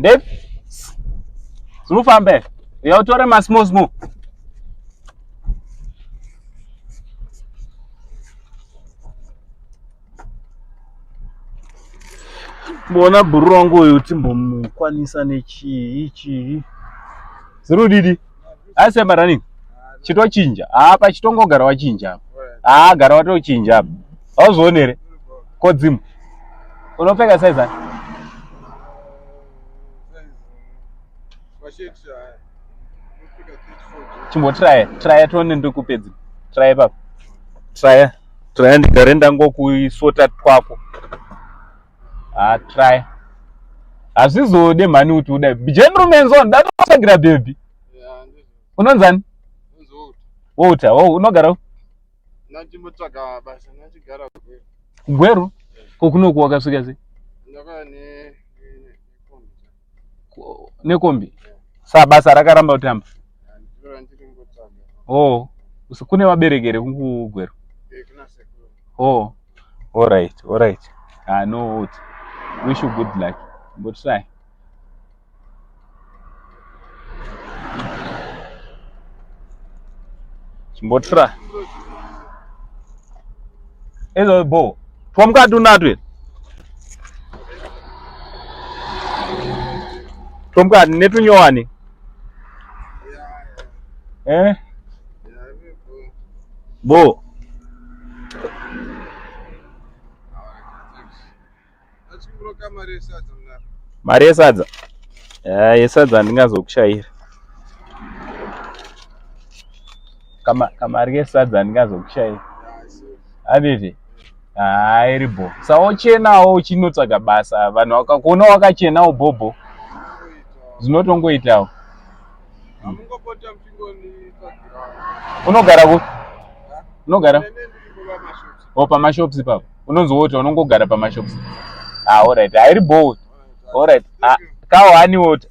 Ndepi? Zvinofamba here? Uya utore masmall small. Mbona bhuru wangu uyu timbomukwanisa nechii chii. Zirudidi. Asi running. Chitochinja. Apa chitongogara wachinja. Haa gara watochinja apa. Hauzvioni here? Kodzimu. Unopfeka size ani? Chimbotraya, traya tione ndikupedzi. Traya ipapo. Traya. Traya ndigare ndangokuisota twako. Ah, traya. Hazvizode mhani kuti udai. Gentleman's on, ndatotsvagira baby. Unonzani? Walter. Oh, unogara Ndachimbotsvaga basa ndachigara Gweru. Gweru? Ko kunoku wakasvika sei? Ndakauya ne nekombi. Nekombi? Sa basa rakaramba kutamba? Ndiro randiri kungotsvaga. Oh, kune vabereki here kuGweru? Eh, kuna sekuru. Oh, all right, all right. Ah, no, Walter. Wish you good luck. But try. Chimbotra. Ezo bo. Twamukati unatwe. Twamukati netunyowani. Eh? Bo. Mari yesadza? Eh, yesadza handingazokushaira. Kama kamari kesadza handingazokushaira. Handiti? Haa iri bho. Sawochenawo uchinotsvaga basa vanhu vakakuona wakachenawo bhobho. Zvinotongoitawo. Unogara ku? Unogara? Oh, pamashops ipapo. Unonzi woti unongogara pamashops. Ah, alright. Hairi bho. Alright. Ah, kawani woti.